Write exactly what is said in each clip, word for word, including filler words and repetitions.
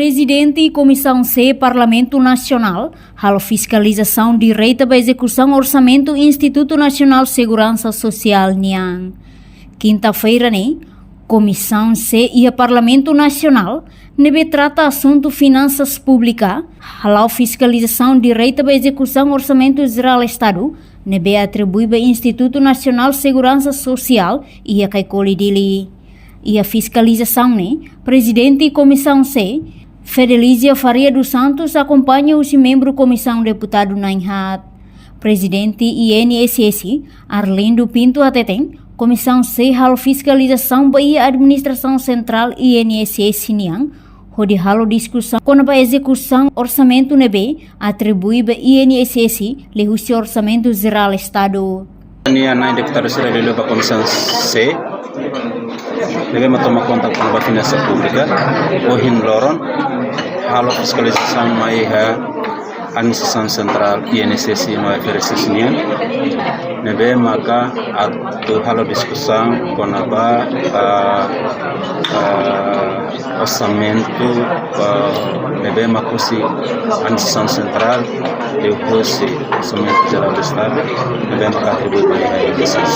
Prezidente Komisaun C Parlamentu Nasionál halo fiskalizasaun direta ba ezekusaun orsamentu Institutu Nasionál Seguransa Sosiál nian. Kinta-feira ne'e, Komisaun C iha Parlamentu Nasionál ne'ebé trata asuntu finansas públika hala'o fiskalizasaun direta ba ezekusaun Orsamentu Jerál Estadu ne'ebé atribui ba Institutu Nasionál Seguransa Sosiál iha Caicoli, Dili. Iha fiskalizasaun ne'e, Prezidente Komisaun C, Fedelízia Faria dos Santos, akompaña husi membru Komisaun Deputadu na'in-haat. Prezidente I N S S, Arlindo Pinto hateten, Komisaun C halo fiskalizasaun ba iha Administrasaun Sentrál I N S S nian, hodi halo diskusaun kona-ba ezekusaun orsamentu ne'ebé atribui ba I N S S liuhusi Orsamentu Jerál Estadu. Nia na'in deputadu sira liuliu ba Komisaun C, ne'ebé mak toma konta kona-ba finansa públika, ohin loron halo fiskalizasaun mai iha Administrasaun Sentrál I N S S no F R S S nian, ne'ebé maka atu halo diskusaun kona-ba, ah, ah, orsamentu, ah, ne'ebé mak husi Administrasaun Sentrál, liuhusi Orsamentu Jerál Estadu, ne'ebé mak atribui ba I N S S.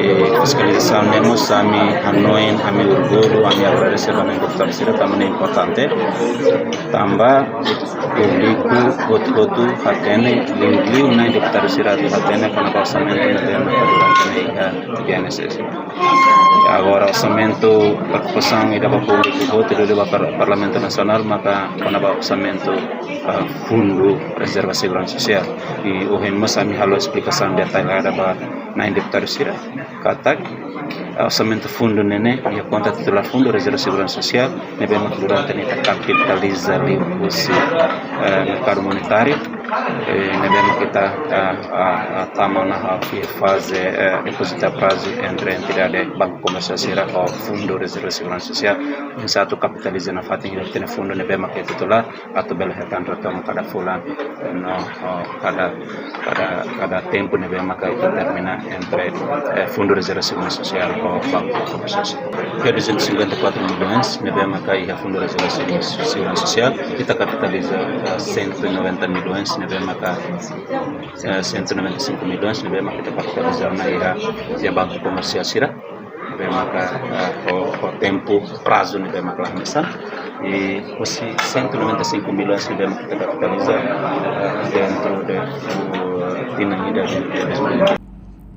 I fiskalizasaun ne'e mós ami hanoin, ami orgullu, ami agradese ba na'in deputadu sira, tanba ne'e importante. Tanba públiku hotu-hotu hatene, liuliu na'in deputadu sira atu hatene kona-ba orsamentu ne'ebé mak durante ne'e iha I N S S. Agora, orsamentu, preokupasaun ida ba públiku hotu, liuliu ba par-, Parlamentu Nasionál, maka kona-ba orsamentu, ah, Fundu Rezerva Seguransa Sosiál. I ohin mós ami halo esplikasaun detallada ba na'in deputadu sira katak, ah, orsamentu fundu ne'e ne'e iha konta titulár Fundu Rezerva Seguransa Sosiál, ne'ebé mak durante ne'e ita kapitaliza liuhusi, eh, merkadu monetáriu, eh, ne'ebé mak ita, ah, ah, ah, tama ona iha faze, eh, depozita prazu entre entidade banku komersiál sira ho Fundu Rezerva Seguransa Sosiál, oinsá atu kapitaliza nafatin ita-nia fundu ne'ebé mak iha titulár, atu bele hetan retornu kada fulan, no, oh, kada, kada, kada tempu ne'ebé maka ita determina entre, eh, Fundu Rezerva Seguransa Sosiál ho Banku Komersiál. Ke duzentos e cinquenta e quatro milhões ne'ebé maka iha Fundu Rezerva Seguransa Sosiál, ita kapitaliza, eh, cento e noventa milhões ne'ebé maka, eh, cento e noventa e cinco milhões ne'ebé maka ita kapitaliza ona iha, iha banku komersiál sira. Ne'ebé maka, eh, ho, ho tempu prazu ne'ebé maka la hanesan. I husi cento e noventa e cinco milhões ne'ebé maka ita kapitaliza, eh, dentro de, eh, tinan ida de, de dois mil e vinte.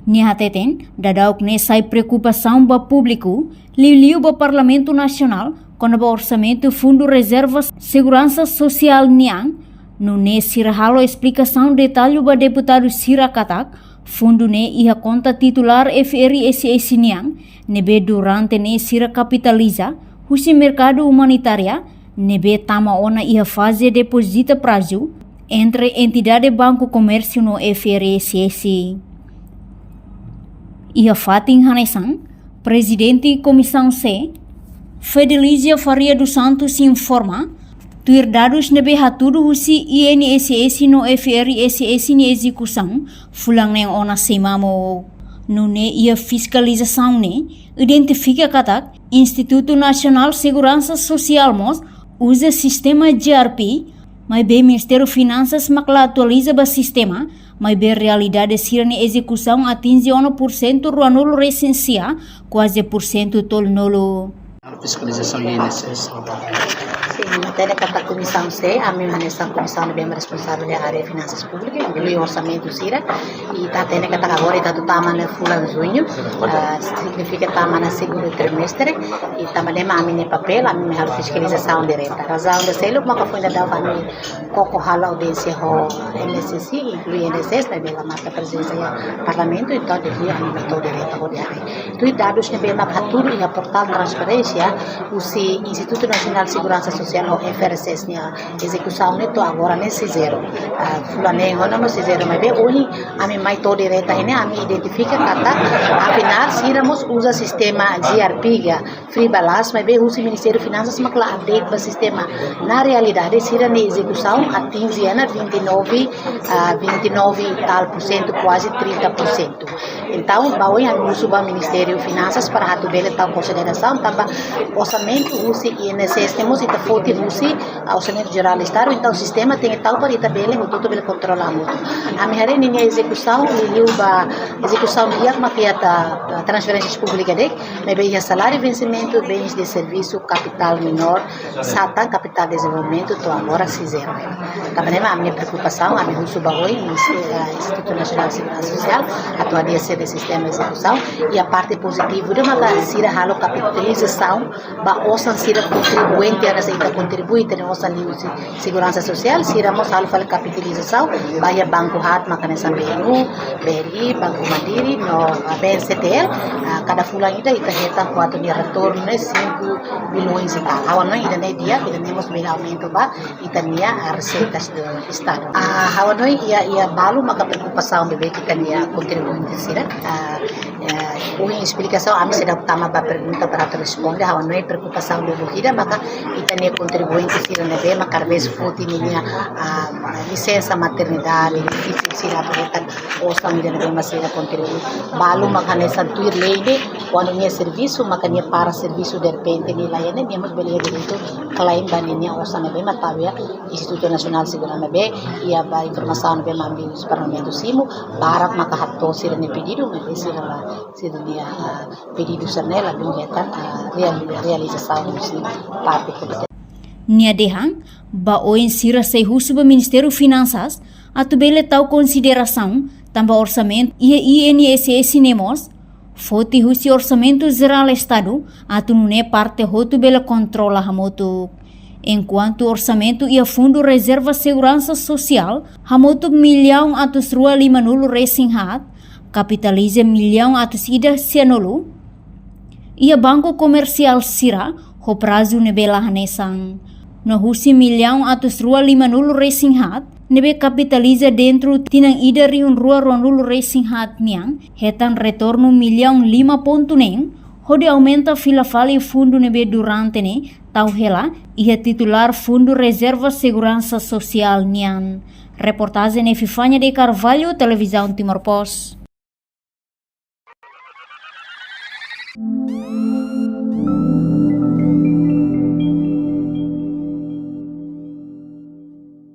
Nia hateten, daudauk ne'e sai preokupasaun ba públiku, liuliu ba Parlamentu Nasionál, kona-ba orsamentu Fundu Rezerva Seguransa Sosiál nian, nune'e sira halo esplikasaun detallu ba deputadu sira katak, fundu ne'e iha konta titulár F R S S nian, ne'ebé durante ne'e sira kapitaliza husi merkadu umanitária, ne'ebé tama ona iha faze depozita prazu entre entidade Banku Komérsiu no F R S S. Iha fatin hanesan, Prezidente Komisaun C, Fedelízia Faria dos Santos informa, tuir dadus ne'ebé hatudu husi I N S S no F R S S nia ezekusaun, fulan neen ona sei mamuk. Nune'e iha fiskalizasaun ne'e, identifika katak, Institutu Nasionál Seguransa Sosiál mós uza sistema G R P, maibé Ministériu Finansas mak la atualiza ba sistema, maibé realidade sira-nia ezekusaun atinje ona pursentu ruanulu resin sia, kuaze pursentu tolunulu. Fiskalizasaun I N S S. Sin, hatene katak Komisaun C, ami hanesan komisaun ne'ebé responsavel iha área finansas públikas, inklui orsamentu sira, i ita hatene katak agora ita atu tama ona fulan juñu, ah, signifika tama ona segundu trimestre, i tanba ne'e mak ami-nia papél, ami mak halo fiskalizasaun direta. Razaun ida seluk maka foin daudauk ami koko halo audiénsia ho I N S S, inklui I N S S, maibé la marka prezensa iha Parlamentu, entaun ami atu direta hodi haree. Tuir dadus ne'ebé mak hatudu iha portál transparénsia, husi Institutu Nasionál Seguransa Sosiál ho F R S S nia ezekusaun ne'e to'o agora ne'e sei zero. Ah, fulan neen ona mós sei zero, maibé ohin ami mai to'o direta iha ne'e ami identifika katak afinál sira mós uza sistema G R P ka, free balance, maibé husi Ministériu Finansas mak la update ba sistema. Na realidade, sira-nia ezekusaun atinje ona vinte e nove, ah, vinte e nove e tal por cento, kuaze trinta por cento. Entaun, ba oin ami husu ba Ministériu Finansas para atu bele tau konsiderasaun, tanba orsamentu husi I N S S ne'e mós ita fó husi Orsamentu Jerál Estadu, entaun sistema tenke tau para ita bele, hotu-hotu bele kontrola hamutuk. Ami haree ninia ezekusaun, liuliu ba ezekusaun di'ak mak iha transferénsia públika de'it, maibé iha saláriu vensimentu, bens de servisu, kapitál menór, satan kapitál dezenvolvimentu, to'o agora sei zero. Tanba ne'e mak ami-nia preokupasaun, ami husu ba oin, Ministériu, eh, Institutu Nasionál Seguransa Sosiál, atu hadi'a sira-nia sistema ezekusaun, i iha parte pozitivu ida maka sira halo kapitalizasaun ba osan sira kontribuinte, hanesan ita kontribui ita-nia osan liuhusi seguransa sosiál, sira mós halo fali kapitalizasaun ba iha banku haat maka hanesan B N U, B R I, Banku Mandiri, no, ah, B N C T L, ah, kada fulan ida ita hetan kuandu nia retornu ne'e cinco bilhões e tal. Ha'u hanoin ida-ne'e di'ak, ida-ne'e mós bele aumenta ba ita-nia, ah, reseitas do Estadu. Ah, ha'u hanoin iha, iha balu maka preokupasaun ne'ebé ita-nia kontribuinte sira. Ah, eh, ohin esplikasaun, ami seidauk tama ba pergunta para atu responde, ha'u hanoin preokupasaun lubuk ida maka ita-nia kontribuinte sira ne'ebé mak kada vez foti ninia, ah, lisensa maternidade, difísil sira atu hetan osan ida ne'ebé mak sira kontribui. Balu mak hanesan tuir lei de'it, kuandu nia servisu, maka nia para servisu derrepente nia la iha ne'e, nia mós bele iha direitu klaim ba ninia osan ne'ebé mak tau iha Institutu Nasionál Seguransa ne'ebé, iha ba informasaun ne'ebé mak ami husi Parlamentu simu, barak maka hato'o sira-nia pedidu, maibé sira la, sira-nia, ah, pedidu sira-ne'e ladún hetan, ah, real-, realizasaun husi parte kompetente. Nia dehan, ba oin sira sei husu ba Ministériu Finansas atu bele tau konsiderasaun tanba orsamentu iha I N S S ne'e mós foti husi Orsamentu Jerál Estadu, atu nune'e parte hotu bele kontrola hamutuk. Enkuantu orsamentu iha Fundu Rezerva Seguransa Sosiál hamutuk millaun atus rua limanulu resin haat, kapitaliza millaun atus ida sianulu iha banku komersiál sira ho prazu ne'ebé la hanesan. No husi millaun atus rua limanulu resin haat ne'ebé kapitaliza dentru tinan ida rihun rua ruanulu resin haat nian, hetan retornu millaun lima pontu neen, hodi aumenta fila fali fundu ne'ebé durante ne'e tau hela iha titulár Fundu Rezerva Seguransa Sosiál nian. Reportajen Epifania de Carvalho, Televizaun Timor Post.